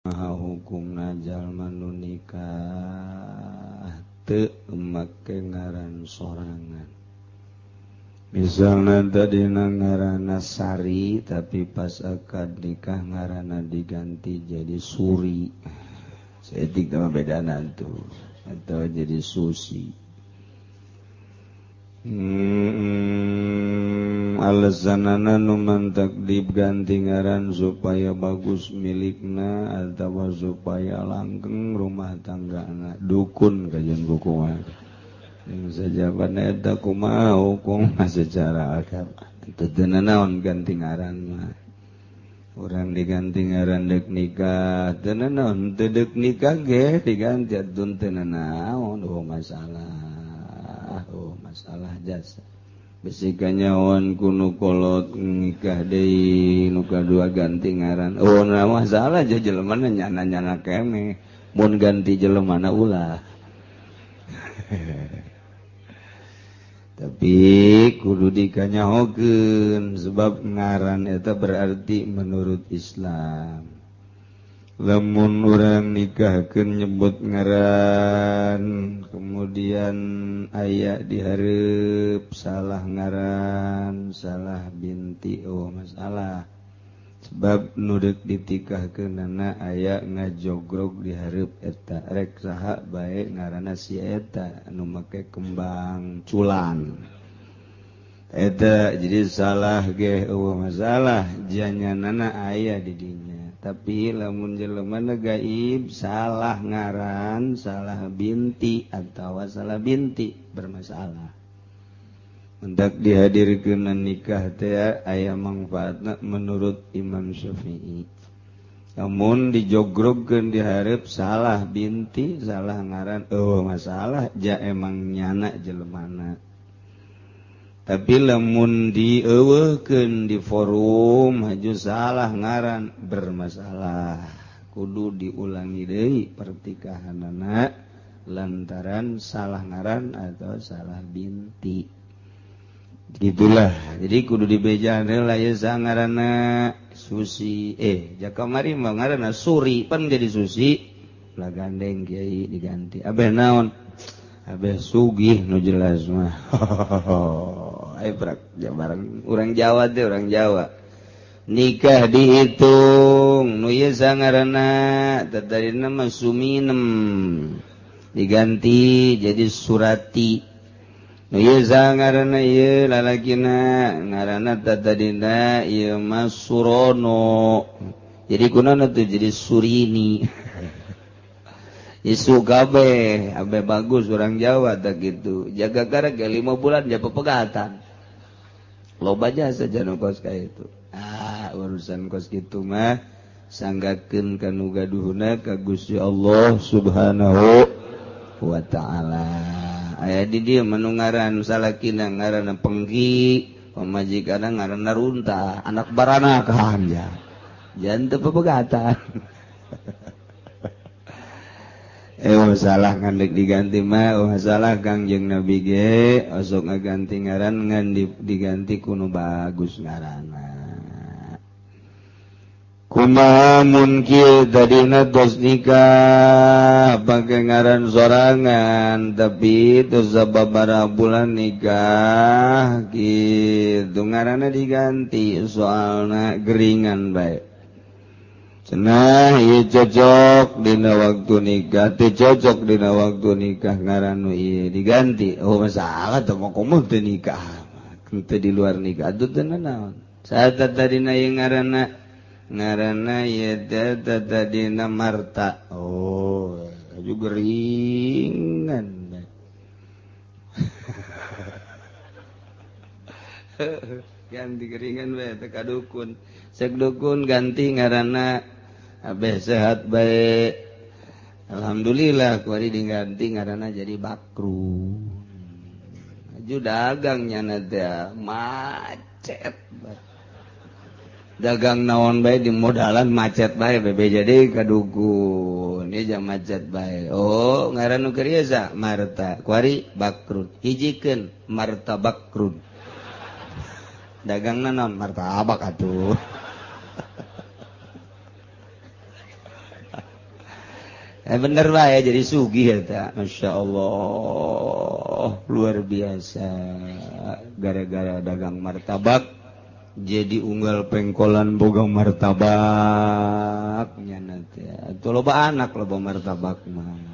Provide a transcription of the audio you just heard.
Maha hukumna jalma nu nikah teu make ngaran sorangan. Misalna tadina ngaranna Sari tapi pas akad nikah ngaranna diganti jadi Suri. Saeutik mah bedana tuh atau jadi Susi. Alasanana nu mantak diganti ngaran supaya bagus milikna atawa supaya langgeng rumah tanggana. Dukun kajian buku mah. Yang sajabana eta kumaha hukum secara agama. Teu naon ganti ngaran mah. Urang diganti ngaran deuk nikah, teu naon teu deuk nikah ge diganti atuh teu naon. Oh masalah, oh masalah jasa. Bisi kanyawan ku nu kolot nikah deui nu kadua ganti ngaran. Oh nah masalah je jelemana nyana-nyana kene. Mun ganti jelemana ulah. Tapi kudu dikanyahokeun sebab ngaran eta berarti menurut Islam. Lamun urang nikahkeun nyebut ngaran kemudian aya dihareup salah ngaran, salah binti, oh masalah. Sebab nu deuk ditikahkeunana aya ngajogrog dihareup eta rek saha bae ngaranna si eta nu make kembang culan. Eta jadi salah ge eueuh masalah janyanana aya di dinya. Tapi lamun jelemana gaib salah ngaran, salah binti atawa salah binti bermasalah. Hendak dihadirkeun nikah teh aya mangfaatna menurut Imam Syafi'i. Namun dijogrogkeun dihareup salah binti, salah ngaran, eueuh masalah ja emang nyana jelemana. Tapi lamun dieuweuhkeun di forum haju salah ngaran bermasalah. Kudu diulangi deui pertikahanana lantaran salah ngaran atau salah binti. Gitulah. Jadi kudu dibejaan heula ye ngaranna Susi, jakamari mah ngaranna Suri pan jadi Susi. Lah gandeng kiai diganti. Abeh naon? Abeh sugih nu jelas mah. Ayo prak bareng urang Jawa teh urang Jawa. Nikah dihitung nu ieu sangaranna tadina mah Suminem diganti jadi Surati. Nu ieu sangaranna ieu lalakina ngaranna tadina ieu mah Surono. Jadi kunaon tuh jadi Surini. Isu kabeh abe bagus orang Jawa tak gitu. Jaga karek 5 bulan ja pepegatan. Loba jasa janu kos ka itu. Ah, urusan kos kitu mah sanggakeun ka nu gaduhna ka Gusti Allah Subhanahu wa taala. Aya di dieu mah nu ngaran salakina ngaranna Pengki, pamajikanna ngaranna Runtah, anak baranakan ja. Jangan teu pepegatan. Masalah ngan deuk diganti mah, masalah Kangjeng Nabi ge osok ngaganti ngaran ngan diganti ku nu bagus ngaranna. Kumaha mun kieu tadina tos nikah pake ngaran sorangan tapi tos sababaraha bulan nikah kitu ngaranna diganti soalna geringan bae. Cenah ieu cocok dina waktu nikah, teu cocok dina waktu nikah ngaran nu ieu diganti. Oh masalah teh mah komo teu nikah. Teu di luar nikah atuh teu nanaon. Saat tadina ieu ngaranna ngaranna ieu teh tadina Marta. Oh, aju geringan. Ganti geringan bae teh ka dukun. Sek dukun ganti ngaranna abeh sehat bae. Alhamdulillah kuari diganti ngaranna jadi Bakru. Aju dagangnya teh macet. Dagang naon bae di modalan macet bae bebe jadi ka dukun ieu jam macet bae. Oh, ngaran nu keur ieu sa Marta kuari Bakrun, hijikeun Marta Bakrun. Dagangna naon? Martabak atuh. Bener bae jadi sugih eta. Masya Allah, luar biasa. Gara-gara dagang martabak jadi unggal pengkolan boga martabak nya teh. Atuh loba anak loba martabak mah.